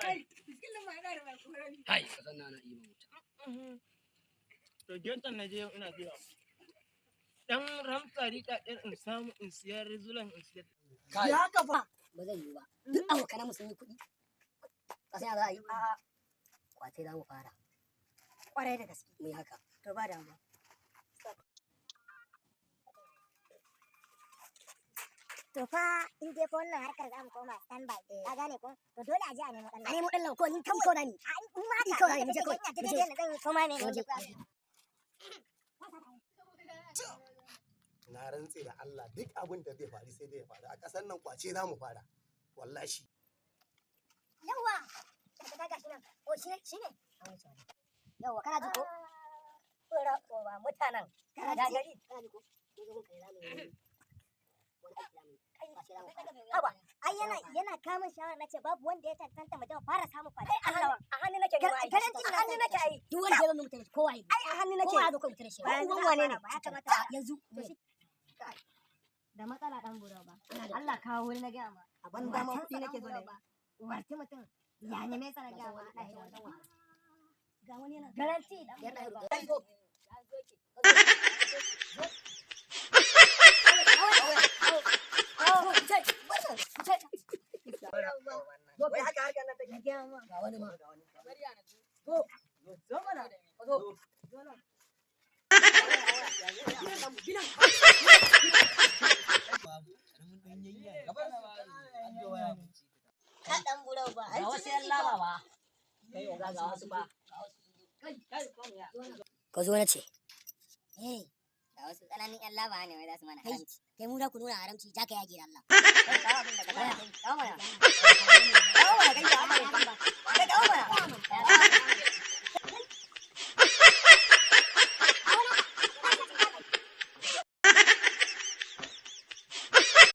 Kai, biskin ma yana da mai korami. Kai, ka san na iban wuta. To getan na je yau ina zuwa. Dan ramtsari ɗaɗin in samu in siyar rizulan in siyar. Kai, Ya haka fa. ba zai yiwu ba. Duk abokanan mu sun yi kuɗi. Ka san ya za a yi? Kwace za mu fara. Kwarai da gaske. Mu yi haka. To ba damuwa. To fa in dai fa wannan harkar za mu koma standby, ka gane ko? To dole a je a nemo ɗan A nemo ɗan lau ko ni kawai na ni. A in ma Ni haka kawai mu je kawai. ina Mu je. ta zan yi koma ne Mu je. Na rantse da Allah, duk abin da zai faru sai dai ya faru a ƙasar nan. Kwace za mu fara wallahi. Yawa, ka ga shi nan. Oh, shi ne, shi ne. Yawwa, kana ji ko? Kura ba mutanen. Kana Da ji? gari. Kana ji ko? Mun zo mun kai zamu yi wani aiki zamu yi. Kwace za mu fara. Haba. Ai yana kamun shawara, nace babu wanda ya tantanta mu je mu fara samun kwace. A hannu nake nema ai. Garanti A hannu nake ai. Duk wanda ya zo mu tare shi kowa ya. Ai a hannu nake. Kowa ya zo kawai mu tare shi. Ba yanzu Uban za a wane ne? fara ba, ya kamata. Yanzu. To shi da matsala dan gura ba. Allah kawo wani na gaya ma. A banza ma kuɗi nake zo ne. Warti mutum ya neme sa na gaya ma haɗa shi da wani. Ga wani yana. Garanti dan Yana gura ba. kai zo. Wai haka harkar nan take. Na gaya ma. Ga wani ma. Zo mana. Zo. Zo nan. Ka dan gura ba. Ga wasu yan lalawa. Kai oga, ga wasu ba. Ka zo na ce. Eh, ga wasu ƙananan ƴan laba ne wai za su mana Kai. haramci. Kai, mu da ku nuna haramci, ja ka yage da Allah. Kawo abin da ka fara. Kawo mana. Kawo mana.